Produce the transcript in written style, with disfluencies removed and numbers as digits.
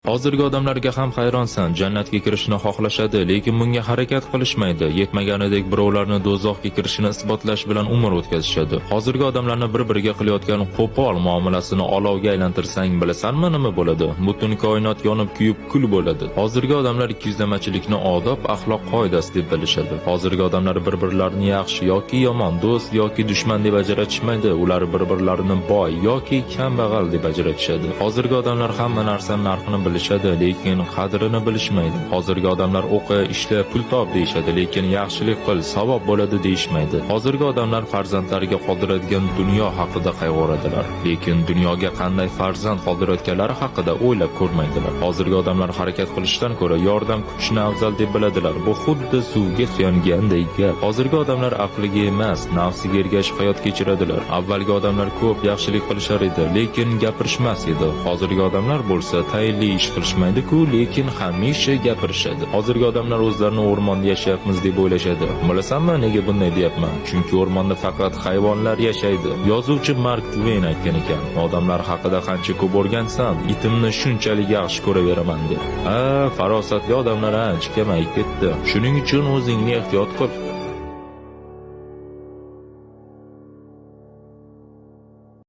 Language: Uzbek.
Hozirgi odamlarga ham hayronsan, jannatga kirishni xohlashadi, lekin bunga harakat qilishmaydi. Yetmaganidek birovlarni do'zaxga kirishini isbotlash bilan umr o'tkazishadi. Hozirgi odamlarni bir-biriga qilayotgan qo'pol muomalasini olovga aylantirsang, bilasanmi nima bo'ladi? Butun koinot yonib kuyib kul bo'ladi. Hozirgi odamlar ikkiyuzlamachilikni odob, axloq qoidasi deb bilishadi. Hozirgi odamlar bir-birlarini yaxshi yoki yomon, do'st yoki dushman deb ajratishmaydi. Ular bir-birlarini boy yoki kambag'al deb ajratishadi. Hozirgi odamlar hamma narsani narxini bilishadi, lekin qadrini bilishmaydi. Hozirgi odamlar o'qi, ishla, pul top deyishadi, lekin yaxshilik qil, savob bo'ladi deyishmaydi. Hozirgi odamlar farzandlariga qoldiradigan dunyo haqida qayg'uradilar, lekin dunyoga qanday farzand qoldirayotganlari haqida o'ylab ko'rmaydilar. Hozirgi odamlar harakat qilishdan ko'ra yordam kutishni afzal deb biladilar. Bu xuddi suvga suyanganday gap. Hozirgi odamlar aqliga emas, nafsiga ergashib hayot kechiradilar. Avvalgi odamlar ko'p yaxshilik qilishar edi, lekin gapirishmas edi. Hozirgi odamlar bo'lsa tayinli ish qilishmaydi-ku, lekin hamisha gapirishadi. Hozirgi odamlar o'zlarini o'rmonda yashayapmiz deb o'ylashadi. Bilasanmi nega bunday deyapman? Chunki o'rmonda faqat hayvonlar yashaydi. Yozuvchi Mark Twain aytgan ekan, odamlar haqida qancha ko'p o'rgansam, itimni shunchalik yaxshi ko'raveraman deb. Ha, farosatli odamlar ancha kamayib ketdi. Shuning uchun o'zingni ehtiyot qil.